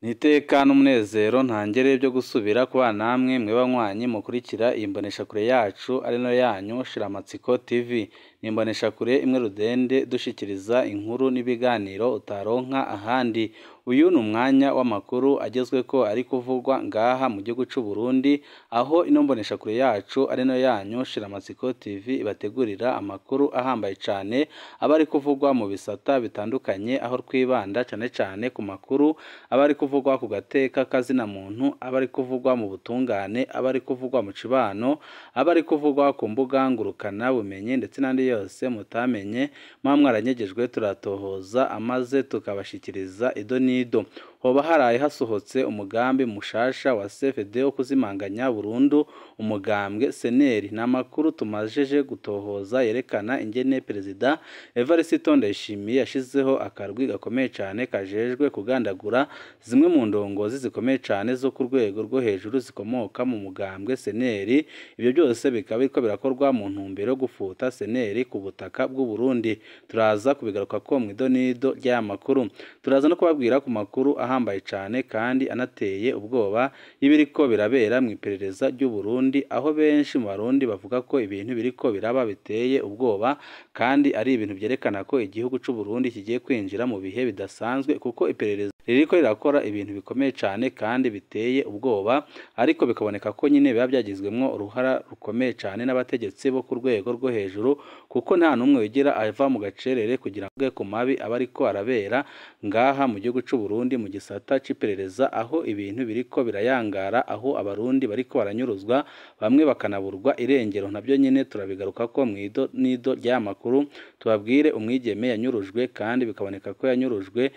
Ni iteka n'umunezero ntangere byo gusubira kubana namwe mwe banywanyi mukurikira iyi mboneshakure yacu ari nayo yanyu Shiramatsiko TV. Ni imboneshakure imwe rudende dushikiriza inkuru n'ibiganiro utaronka ahandi. Uyu ni umwanya w'amakuru agezweko ari kuvugwa ngaha mu gihugu c'u Burundi, aho ino mboneshakure yacu ari nayo yanyu Shiramatsiko TV ibategurira amakuru ahambaye cane aba ari kuvugwa mu bisata bitandukanye, aho twibanda cane cane ku makuru aba ari kuvugwa ku gateka kazina muntu, aba ari kuvugwa mu butungane, aba ari kuvugwa mu cibano, aba ari kuvugwa ku mbuga ngurukana bumenyi ndetse n'andi yose mutamenye muba mwaranyegejwe, turatohoza amaze tukabashikiriza ido n'ido. Hoba haraye hasohotse umugambi mushasha wa CFD wo kuzimanganya burundu umugambwe seneri. Ni amakuru tumajeje gutohoza yerekana ingene Perezida Evariste Ndayishimiye yashizeho akarwi gakomeye cane kajejwe kugandagura zimwe mu ndongozi zikomeye cane zo ku rwego rwo hejuru zikomoka mu mugambwe seneri. Ibyo byose bikaba biriko birakorwa mu ntumbero yo gufuta seneri ku butaka bw'u Burundi. Turaza kubigaruka ko mw'ido n'ido ry'aya makuru. Turaza no kubabwira ku makuru ahambaye cane kandi anateye ubwoba y'ibiriko birabera mu iperereza ry'u Burundi, aho benshi mu Barundi bavuga ko ibintu biriko biraba biteye ubwoba kandi ari ibintu vyerekana ko igihugu c'u Burundi kigiye kwinjira mu bihe bidasanzwe, kuko iperereza ririko rirakora ibintu bikomeye cane kandi biteye ubwoba, ariko bikaboneka ko nyine biba byagizwemwo uruhara rukomeye cane n'abategetsi bo ku rwego rwo hejuru, kuko nta n'umwe wigira ava mu gacerere kugira ngo ku mabi aba ariko arabera ngaha mu gihugu c'u Burundi mu gisata c'iperereza, aho ibintu biriko birayangara, aho abarundi bariko baranyuruzwa bamwe bakanaburwa irengero. Nabyo nyine turabigaruka ko mw'ido n'ido ry'aya makuru, tubabwire umwigeme yanyurujwe kandi bikaboneka ko yanyurujwe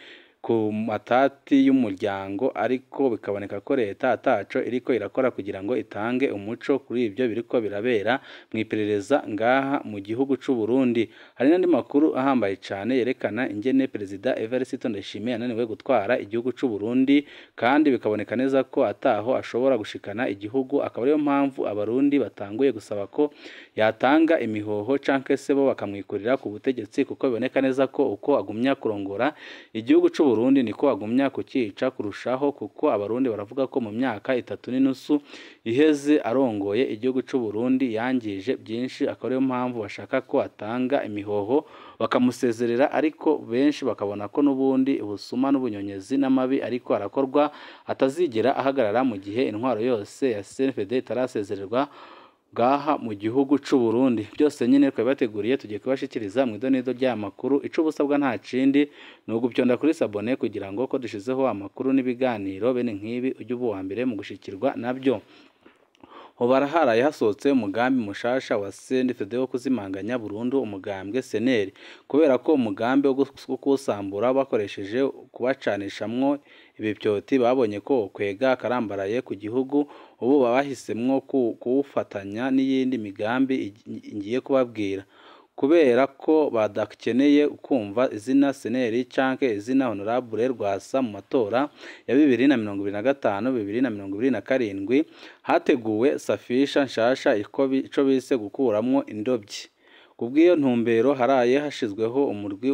ku matati y'umuryango, ariko bikaboneka ko leta ataco iriko irakora kugira ngo itange umuco kuri ibyo biriko birabera mu iperereza ngaha mu gihugu c'u Burundi. Hari n'andi makuru ahambaye cane yerekana ingene Perezida Evariste Ndayishimiye yananiwe gutwara igihugu c'u Burundi, kandi bikaboneka neza ko ataho ashobora gushikana igihugu, akaba ariyo mpamvu abarundi batanguye gusaba ko yatanga imihoho canke se bo bakamwikurira ku butegetsi, kuko biboneka neza ko uko agumya kurongora igihugu c'u Burundi niko agumya kukica kurushaho, kuko abarundi baravuga ko mu myaka 3.5 iheze arongoye igihugu c'u Burundi yangije byinshi, akaba ariyo mpamvu bashaka ko atanga imihoho bakamusezerera, ariko benshi bakabona ko n'ubundi ubusuma n'ubunyonyezi n'amabi ariko arakorwa atazigera ahagarara mu gihe intwaro yose ya CNFD itarasezererwa ngaha mu gihugu c'u Burundi. Byose nyine twabateguriye tugiye kubashikiriza mu idonido ry'aya makuru. Ico ubusabwa nta kindi ni ugupyonda kuri sabone kugira ngo ko dushizeho amakuru n'ibiganiro bene nk'ibi ujye uba uwa mbere mu gushikirwa nabyo. Hoba haraye hasohotse umugambi mushasha wa CNDD wo kuzimanganya burundu umugambwe seneri, kubera ko umugambi wo kuwusambura bakoresheje kubacanishamwo ibipyoti babonye ko kwega karambaraye ku gihugu, ubu babahisemwo kuwufatanya n'iyindi migambi ngiye kubabwira. Kubera ko badakeneye kumva izina seneri canke izina Honorable Rwasa mu matora ya 2025 2027, hateguwe safisha nshasha ico bise gukuramwo indobyi. Kubw'iyo ntumbero haraye hashizweho umurwi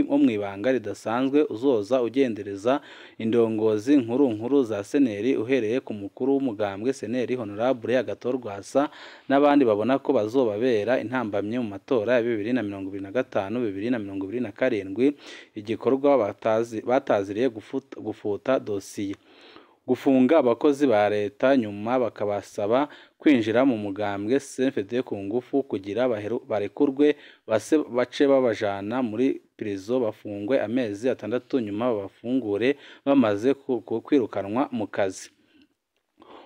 wo mwibanga ridasanzwe uzoza ugendereza indongozi nkuru nkuru za seneri, uhereye ku mukuru w'umugambwe seneri Honorable Agathon Rwasa n'abandi babona ko bazobabera intambamye mu matora ya 2025 2027, igikorwa bataziriye gufuta dosiye, gufunga abakozi ba leta nyuma bakabasaba kwinjira mu mugambwe CNFD ku ngufu kugira barekurwe bace babajana muri prison bafungwe amezi 6 nyuma babafungure bamaze kwirukanwa mu kazi.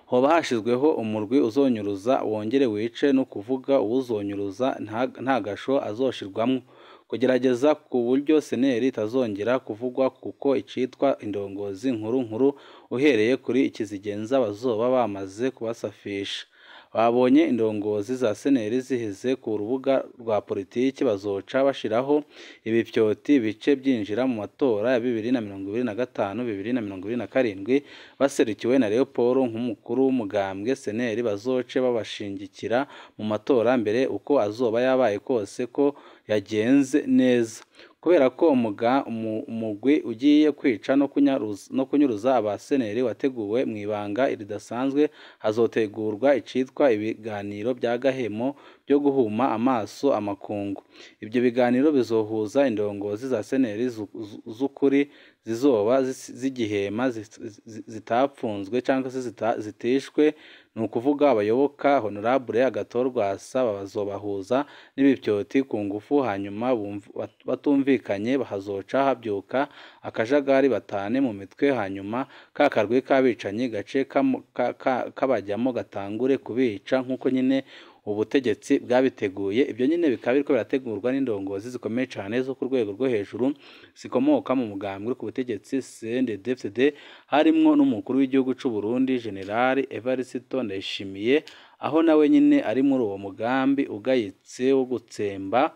Hoba hashizweho umurwi uzonyuruza wongere wice, no kuvuga uwuzonyuruza nta gasho azoshirwamwo, kugerageza ku buryo seneri itazongera kuvugwa, kuko icitwa indongozi nkuru nkuru uhereye kuri ikizigenza bazoba bamaze kubasafisha. Babonye indongozi za seneri ziheze ku rubuga rwa politiki, bazoca bashiraho ibipyoti bice byinjira mu matora ya 2025 2027 baserukiwe na Leopold nk'umukuru w'umugambwe seneri, bazoce babashingikira mu matora mbere uko azoba yabaye kose ko yagenze neza. Kubera ko umugwi ugiye kwica no kunyuruza abaseneri wateguwe mw'ibanga ridasanzwe, hazotegurwa icitwa ibiganiro vya gahemo vyo guhuma amaso amakungu. Ivyo biganiro bizohuza indongozi za seneri z'ukuri zizoba zigihema zitapfunzwe canke se zitishwe, ni ukuvuga abayoboka Honorable Agathon Rwasa bazobahuza n'ibipyoti ku ngufu, hanyuma batumvikanye hazoca havyuka akajagari batane mu mitwe, hanyuma ka karwi k'abicanyi gace kabajamwo gatangure kubica nk'uko nyene ubutegetsi bwabiteguye. Ivyo nyene bikaba biriko birategurwa n'indongozi zikomeye cane zo ku rwego rwo hejuru zikomoka mu mugambwe uri ku butegetsi CNDD-FDD, harimwo n'umukuru w'igihugu c'u Burundi General Evariste Ndayishimiye, aho nawe nyene ari muri uwo mugambi ugayitse wo gutsemba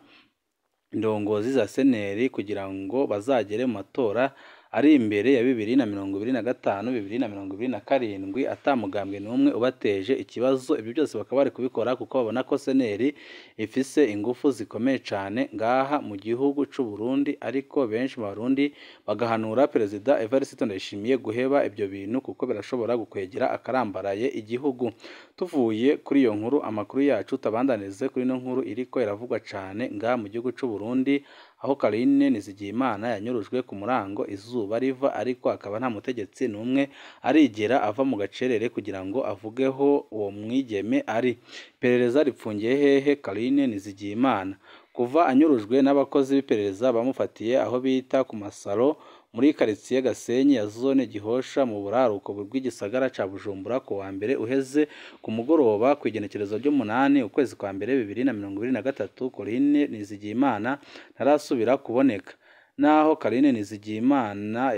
indongozi za seneri kugira ngo bazagere mu matora ari imbere ya 2025 2027 ata mugambwe n'umwe ubateje ikibazo. Ibyo byose bakaba bari kubikora kuko babona ko seneri ifise ingufu zikomeye cane ngaha mu gihugu c'u Burundi, ariko benshi mu Barundi bagahanura Perezida Evariste Ndayishimiye guheba ibyo bintu kuko birashobora gukwegera akarambaraye igihugu. Tuvuye kuri iyo nkuru, amakuru yacu tabandanize kuri ino nkuru iriko iravugwa cane ngaha mu gihugu c'u Burundi, aho Carine Nizigiyimana yanyurujwe ku murango izuba riva, ariko akaba nta mutegetsi n'umwe arigera ava mu gacerere kugira ngo avugeho uwo mwigeme ari. Iperereza ripfungiye hehe Carine Nizigiyimana? Kuva anyurujwe n'abakozi b'iperereza bamufatiye aho bita ku Masaro muri karitsiye Gasenyi ya zone Gihosha mu buraruko bw'igisagara ca Bujumbura ku wa mbere uheze ku mugoroba kw'igenekerezo ry'umunani ukwezi kwa mbere 2023, Carine Nizigiyimana ntarasubira kuboneka. Naho Carine Nizigiyimana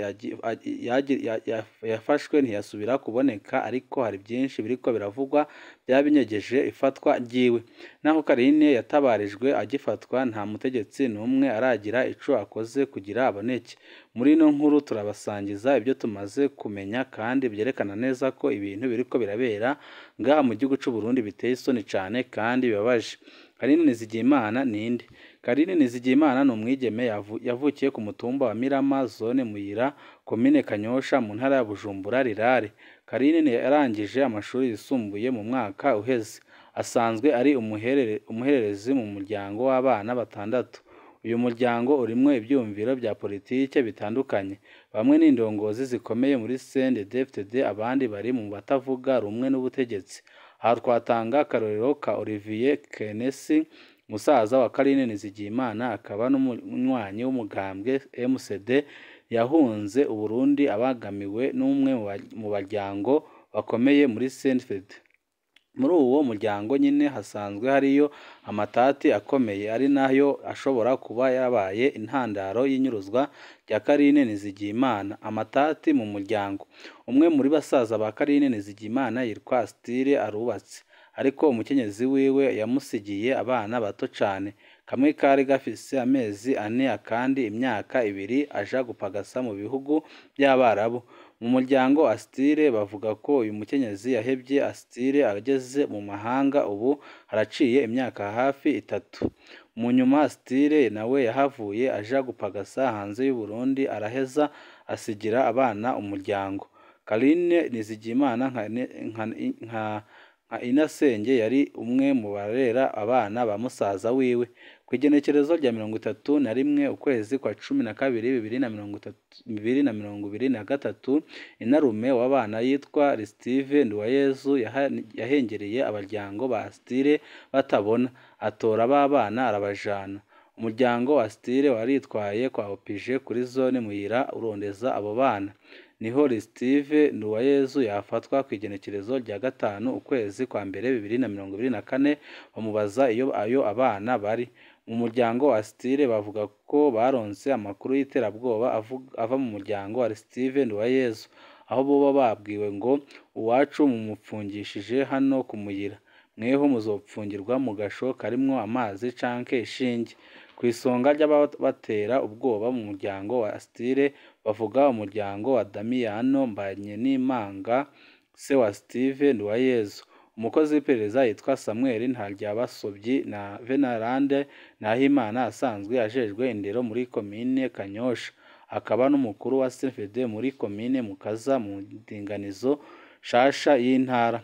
yafashwe ntiyasubira kuboneka, ariko hari byinshi biriko biravugwa byabinyegeje ifatwa ryiwe. Naho Carine yatabarijwe agifatwa, nta mutegetsi n'umwe aragira ico akoze kugira aboneke. Muri ino nkuru turabasangiza ibyo tumaze kumenya kandi byerekana neza ko ibintu biriko birabera ngaha mu gihugu c'u Burundi biteye isoni cane kandi bibabaje. Carine Nizigiyimana ninde? Carine Nizigiyimana ni umwigeme yavukiye ku mutumba wa Mirama, zone Muyira, komine Kanyosha, mu ntara ya Bujumbura Rirare. Carine yarangije amashuri yisumbuye mu mwaka uheze. Asanzwe ari umuhererezi mu muryango w'abana batandatu. Uyu muryango urimwo ivyumviro vya politike bitandukanye. Bamwe ni indongozi zikomeye muri CNDD-FDD, abandi bari mu batavuga rumwe n'ubutegetsi. Aha twatanga akarorero ka Olivier Kenesi, musaza wa Carine Nizigiyimana, akaba n'umunywanyi w'umugambwe MCD, yahunze Uburundi abangamiwe n'umwe mu baryango bakomeye muri CNDD-FDD. Muri uwo muryango nyine hasanzwe hariyo amatati akomeye, ari nayo ashobora kuba yabaye intandaro y'inyuruzwa rya Carine Nizigiyimana. Amatati mu muryango. Umwe muri basaza ba Carine Nizigiyimana yitwa Astire arubatse, ariko umukenyezi wiwe yamusigiye abana bato cane. Kamwe kari gafise amezi 4 akandi imyaka 2, aja gupagasa mu bihugu by'Abarabu. Mu muryango Astire bavuga ko uyu mukenyezi yahevye Astire ageze mu mahanga, ubu haraciye imyaka hafi 3. Mu nyuma Astire nawe yahavuye aja gupagasa hanze y'u Burundi, araheza asigira abana umuryango. Carine Nizigiyimana nka Inasenge yari umwe mu barera abana ba musaza wiwe. Kw'igenekerezo rya 31 ukwezi kwa 12 2023, inarume w'abana yitwa Steve Nduwayezu yahengereye abaryango ba Astire batabona, atora b'abana arabajana. Umuryango wa Astire waritwaye kwa Opije kuri zone Muyira urondeza abo bana. Niho Steve Nduwayezu yafatwa kw'igenekerezo rya 5 ukwezi kwa mbere 2024, bamubaza iyo ayo abana bari. Mu muryango wa Astire bavuga ko baronse amakuru y'iterabwoba ava mu muryango wa Steve Nduwayezu, aho boba babwiwe ngo uwacu mumupfungishije hano ku Muyira, mweho muzopfungirwa mu gasho karimwo amazi canke ishinge. Ku isonga ry'ababatera ubwoba mu muryango wa Astire bavuga umuryango wa Damiyano Mbanyenimanga, se wa Steve Nduwayezu. Umukozi w'iperereza yitwa Samuel Ntaryabasobyi na Venerande Nahimana asanzwe ajejwe indero muri komine Kanyosha, akaba n'umukuru wa CNFD muri komine Mukaza mu ndinganizo shasha y'intara.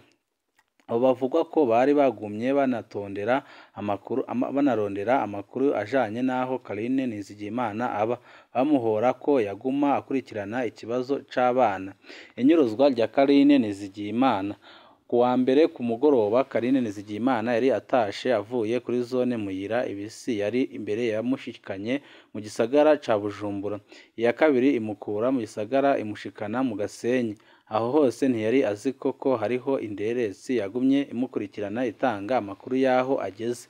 Abo bavugwa ko bari bagumye banatondera amakuru banarondera amakuru ajanye n'aho Carine Nizigiyimana aba, bamuhora ko yaguma akurikirana ikibazo c'abana. Inyuruzwa rya Carine Nizigiyimana. Ku wa mbere ku mugoroba, Carine Nizigiyimana yari atashe avuye kuri zone Muyira, ibisi yari imbere yamushikanye mu gisagara ca Bujumbura, iya kabiri imukura mu gisagara imushikana mu Gasenyi. Aho hose ntiyari azi koko hariho inderesi yagumye imukurikirana itanga amakuru y'aho ageze.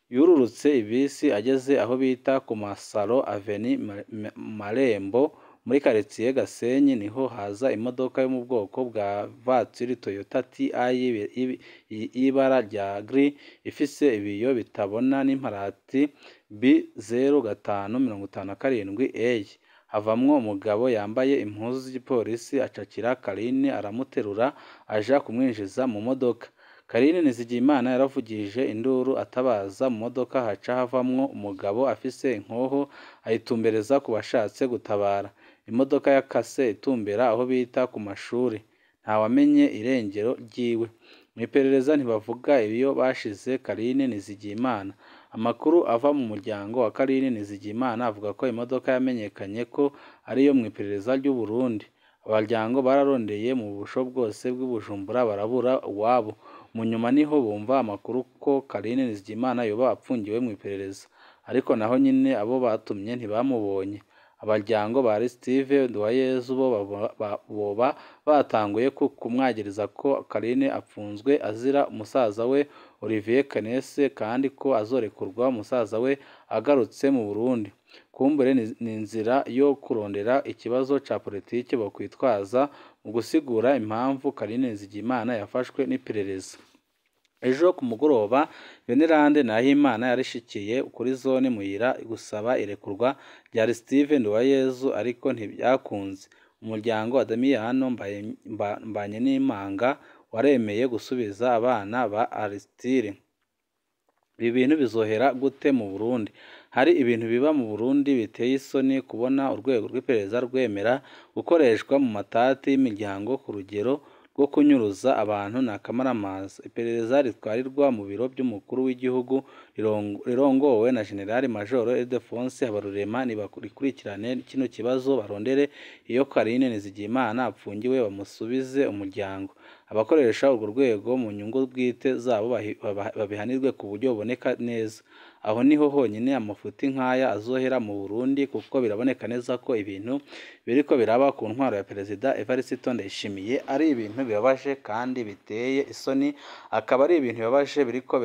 Yururutse ibisi ageze aho bita ku Masaro Avenue Marembo muri quartier Gasenyi, niho haza imodoka yo mu bwoko bwa vatiri Toyota TI y'ibara rya gris ifise ibiyo bitabona n'imparati B0557A. Havamwo umugabo yambaye impuzu z'igipolisi acakira Carine aramuterura aja kumwinjiza mu modoka. Carine Nizigiyimana yaravugije induru atabaza, mu modoka haca havamwo umugabo afise inkoho ayitumbereza ku bashatse gutabara. Imodoka yakase itumbera aho bita ku mashuri, ntawamenye irengero ryiwe. Mu iperereza ntibavuga ibiyo bashize Carine Nizigiyimana. Amakuru ava mu muryango wa Carine Nizigiyimana avuga ko imodoka yamenyekanye ko ariyo mu iperereza ry'u Burundi. Abaryango bararondeye mu busho bwose bw'i Bujumbura barabura uwabo. Mu nyuma niho bumva amakuru ko Carine Nizigiyimana yoba apfungiwe mu iperereza, ariko naho nyine abo batumye ntibamubonye. Abaryango ba Steve Nduwayezu bo boba batanguye kumwagiriza ko Carine apfunzwe azira musaza we Olivier Canese, kandi ko azorekurwa musaza we agarutse mu Burundi. Kumbure ni inzira yo kurondera ikibazo ca politike bokwitwaza mu gusigura impamvu Carine Nizigiyimana yafashwe n'iperereza. Ejo ku mugoroba, Venerande Nahimana yarishikiye kuri zone Muyira gusaba irekurwa rya Steve Nduwayezu, ariko ntibyakunze. Umuryango wa Damiyano Mbanyenimanga waremeye gusubiza abana ba Aristide. Ibi bintu bizohera gute mu Burundi? Hari ibintu biba mu Burundi biteye isoni, kubona urwego rw'iperereza rwemera gukoreshwa mu matati y'imiryango ku rugero rwo kunyuruza abantu ni akamaramaza. Iperereza ritwarirwa mu biro by'umukuru w'igihugu rirongowe na General Major Ildefonse Habarurema nibarikurikirane kino kibazo, barondere iyo Carine Nizigiyimana apfungiwe bamusubize umuryango. Abakoresha urwo rwego mu nyungu bwite zabo babihanirwe ku buryo buboneka neza. Aho niho honyine amafuti nk'aya azohera mu Burundi, kuko biraboneka neza ko ibintu biriko biraba ku ntwaro ya Perezida Evariste Ndayishimiye ari ibintu bibabaje kandi biteye isoni, akaba ari ibintu bibabaje biriko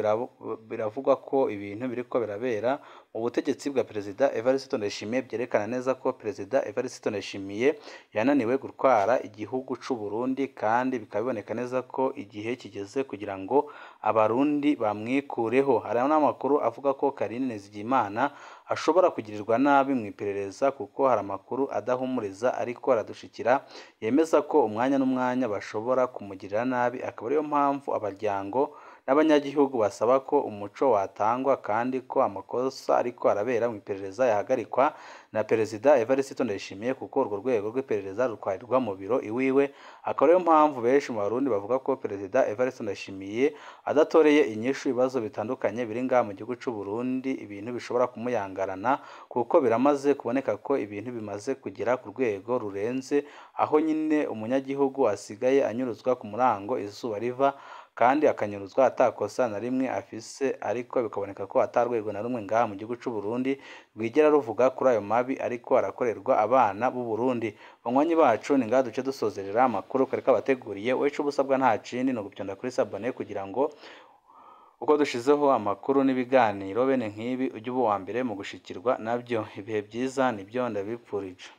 biravugwa ko ibintu biriko birabera mu butegetsi bwa Perezida Evariste Ndayishimiye, byerekana neza ko Perezida Evariste Ndayishimiye yananiwe gutwara igihugu c'u Burundi, kandi bikaba biboneka neza ko igihe kigeze kugira ngo abarundi bamwikureho. Hari n'amakuru avuga ko Carine Nizigiyimana ashobora kugirirwa nabi mu iperereza, kuko hari amakuru adahumuriza ariko aradushikira yemeza ko umwanya n'umwanya bashobora kumugirira nabi, akaba ariyo mpamvu abaryango n'abanyagihugu basaba ko umuco watangwa kandi ko amakosa ariko arabera mu iperereza yahagarikwa na Perezida Evariste Ndayishimiye, kuko urwo rwego rw'iperereza rutwarirwa mu biro iwiwe. Akaba ariyo mpamvu benshi mu Barundi bavuga ko Perezida Evariste Ndayishimiye adatoreye inyishu ibibazo bitandukanye biri ngaha mu gihugu c'u Burundi, ibintu bishobora kumuyangarana, kuko biramaze kuboneka ko ibintu bimaze kugera ku rwego rurenze, aho nyine umunyagihugu asigaye anyuruzwa ku murango izuba riva, kandi akanyuruzwa atakosa na rimwe afise, ariko bikaboneka ko atarwego na rumwe ngaha mu gihugu c'u Burundi rwigera ruvuga kuri ayo mabi ariko arakorerwa abana b'u Burundi. Banywanyi bacu, ni ngaha duce dusozerera amakuru kare kabateguriye. Wecu ubusabwa nta kindi ni ugupyonda kuri sabone kugira ngo uko dushizeho amakuru n'ibiganiro bene nk'ibi ujye uba uwa mbere mu gushikirwa nabyo. Ibihe byiza nibyo ndabipfurije.